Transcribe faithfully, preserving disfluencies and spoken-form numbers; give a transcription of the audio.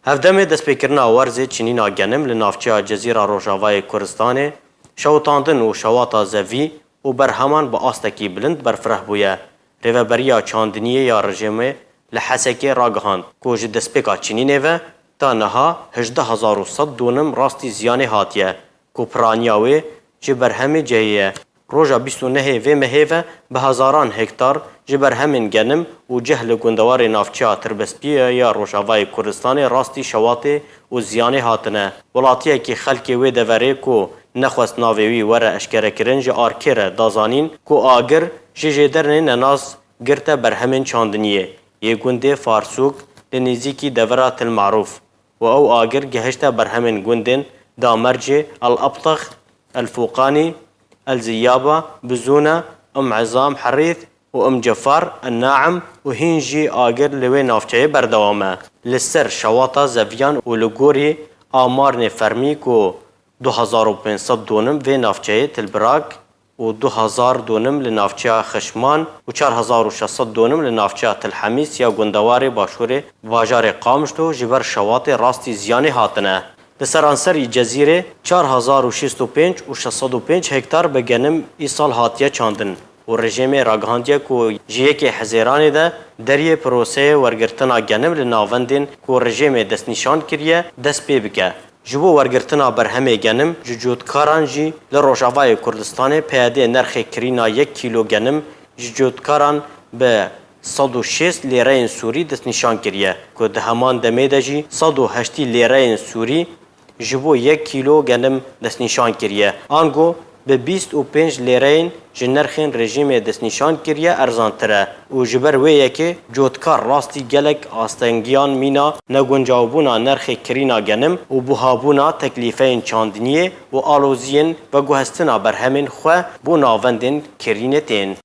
Hevdemê destpêkirina werzê çinîna genim li navçeya Cezîra Rojavayê Kurdistanê şewitandin û şewata zevî û berheman bi astekî bilind berfireh bûye. Rêveberiya çandiniyê ya rejîmê li Hesekê ragihand ku ji destpêka çinînê ve ta niha hejdeh hezar û sed donim rastî ziyanê hatiye ku piraniya wê ji berhemê cihê ye. Roja bîst û nehê vê mehê ve bi hezaran hektar ji berhemên genim û cih li gundewarê navçeya Tirbespiyê ya Rojavayê Kurdistanê rastî şewatê û ziyanê hatine. Welatiyekî xelkê wê deverê ku nexwest navê wî were eşkerekirin ji ARKê re da zanîn ku agir ji jêdernê nenas girte berhemên çandiniyê yê gundê Farsûk li nêzîkî devera Til Marûf û ew agir gihişte berhemên gundên Damercê, El Ebtex, El Fûqanî, El Ziyaba, Bizûne, Im Ezam Herîth û Im Cefar, El Naim û hîn jî agir li wê navçeyê berdewam e. Li ser şewata zeviyan û li gorî amarnê fermî ku du hezar û pênc sed donim vê navçeyê Til Birak û du hezar donim li navçeya Xişman û çar hezar û şeş sed donim li navçeya Til Hemîs ya gundewarê başûrê bajarê Qamişlo ji ber şewatê rastî ziyanê hatine. Li seranserî Cezîrê çar hezar û şêst û pênc û şeş sed û pênc hektar bi genim îsal hatiye çandin û rejîmê ragihandiye ku ji yekê Hezêranê de deriyê proseyê wergirtina genim li navendên ku rejîmê destnîşan kiriye dest pê bike. Ji bo wergirtina berhemê genim ji cotkaran jî li Rojavayê Kurdistanê P Y D nirxê kirîna yek kîlo genim ji cotkaran bi sed û şêst lêreyên Sûrî destnîşan kiriye, ku di heman demê de jî sed û heştî lêreyên Sûrî ji bo yek kîlo genim destnîşan kiriye. Ango bi bîst û pênc lêreyên ji nirxên rejîmê destnîşan kiriye erzantir e û ji ber wê yekê cotkar rastî gelek astengiyan mîna neguncawbûna nirxê kirîna genim û buhabûna teklîfeyên çandiniyê û aloziyên veguhestina berhemên xwe bo navendên kirînê tên.